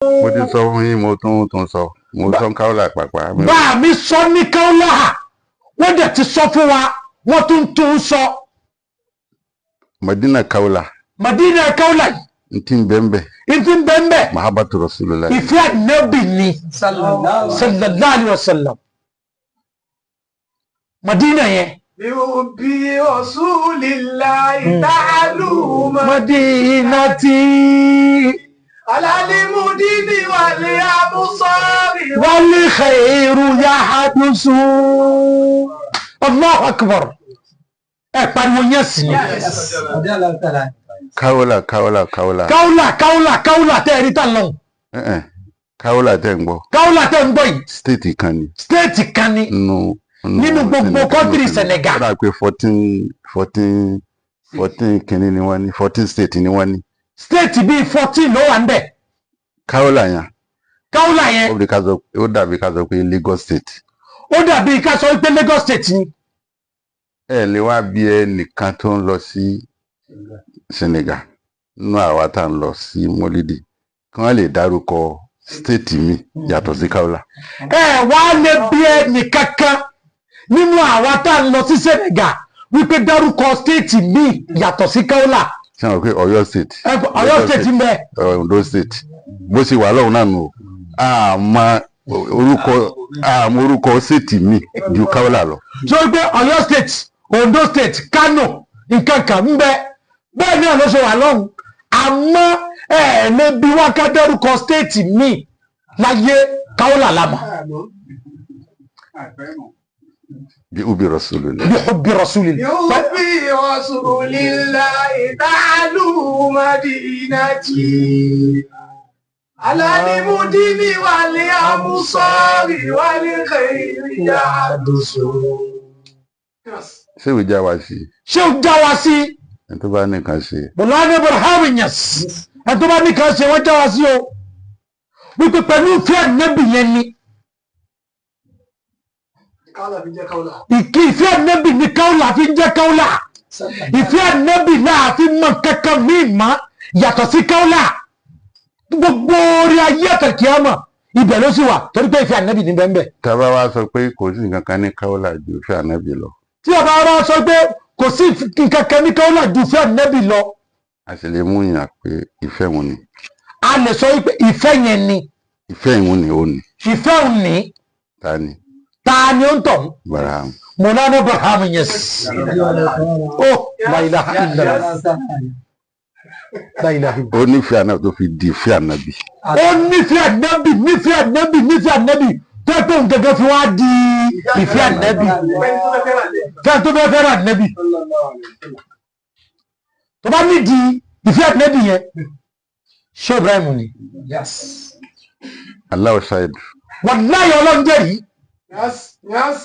Mo ti sọ fún yín, mo tún tún sọ, mo sọ ń Kaolack pàpà. Bá mi sọ ní Kaolack, wọ́n dẹ̀ ti sọ fún wa, wọ́n tún tún sọ. Madina Kaolack. Madina Kaolack. N ti bẹ́ẹ̀ bẹ́ẹ̀. N ti bẹ́ẹ̀ bẹ́ẹ̀. Mahabbatu Rasulillah. Ìfẹ́ ànábì ni sallallahu alayhi wa sallam. Madina yẹn. Bí Rasulillahi ta'alu Madinati. Alalimudini wal absari. Wal khairu yahadusu. Allahu akbar. Ẹ pariwo yẹn sì ni. Kaolack, Kaolack, Kaolack. Kaolack, Kaolack, Kaolack tẹ́ ẹ rí tà lọ́hùn. Kaolack tẹ́ ń gbọ́. Kaolack tẹ́ ń gbọ́ yìí. State kan ni. State kan ni. Nínú gbogbo country Senegal. Ó dà pé 14 14 14 kìíní ni wọ́n ní, 14 state ni wọ́n ní. State bíi 14 ló wà ń bẹ̀. Kaolack yẹn. Kaolack yẹn. Ó dàbí ká sọ pé Lagos state. Ó dàbí ká sọ pé Lagos state ni. Ẹ lè wá bí ẹnìkan tó ń lọ sí Senegal nínú àwa tá ń lọ sí Mólídì kí wọ́n lè dárúkọ state mi yàtọ̀ sí Kaolack. Ẹ wá lè bí ẹnìkankan nínú àwa tá ń lọ sí Senegal wípé dárúkọ state mi yàtọ̀ sí Kaolack. Ṣé wọn pé Ọ̀yọ́ state. Ọ̀yọ́ state ń bẹ. Ondo state bó ṣe wà lọ́hùn náà nù, àmọ́ orúkọ, àmọ́ orúkọ state mi ju Kaolack lọ. Ṣé wọ́n pé Ọ̀yọ́ state, Ondo state, Kano nǹkan kan ń bẹ, bẹ́ẹ̀ náà ló ṣe wà lọ́hùn, àmọ́ ẹ lè bí wá ká dárúkọ state mi láyé, Kaolack lámà. Bí ubi Rasulillah. Bí ubi Rasulillah. Bí ubi Rasulillah ta'alu madinati. Alalimudini wal absari wal khairi yadusu. Ṣé ìwé já wa sí? Ṣé o já wa sí? Ẹni tó bá nìkan ṣe. Mọ̀lánà Ibrahim Niass. Ẹni tó bá nìkan ṣe wọ́n já wa sí o. Wípé pẹ̀lú ìfẹ́ ànábì yẹn ni. Ìkí ìfẹ́ ànábì ní Kaolack fi ń jẹ́ Kaolack. Ìfẹ́ ànábì náà fi mọ kankan míì mọ́ yàtọ̀ sí Kaolack. Gbogbo orí ayé àtàkìyàmọ̀ ibẹ̀ ló sì wà torí pé ìfẹ́ ànábì ní bẹ́ẹ̀ bẹ́ẹ̀. Tá a bá wá sọ pé kò sí nǹkan kan ní Kaolack ju ìfẹ́ ànábì lọ. Tí a bá wá sọ pé kò sí nǹkan kan ní Kaolack ju ìfẹ́ ànábì lọ. A sì lè mú yàn pé ìfẹ́ òun ni. A lè sọ pé ìfẹ́ yẹn ni. Ìfẹ́ òun ni ó ní. Ìfẹ́ òun ni. Ta ni? Ta ni ó ń tọ̀? Barham. Mọ̀lánà Barham Niass. Oh, la ilaha illallah. La ilaha illallah. Ó nífẹ̀ẹ́ ànábì tó fi di ìfẹ́ ànábì. Ó nífẹ̀ẹ́ ànábì, nífẹ̀ẹ́ ànábì, nífẹ̀ẹ́ ànábì tó ẹ pé òun gẹ́gẹ́ fi wá di ìfẹ́ ànábì. Fẹ́ tó fẹ́ fẹ́ràn ànábì. Tó bá nídìí ìfẹ́ ànábì yẹn, ṣé Ibrahim ni? Allahu shahid. Wallahi Ọlọ́run jẹ́rìí. Yes, yes.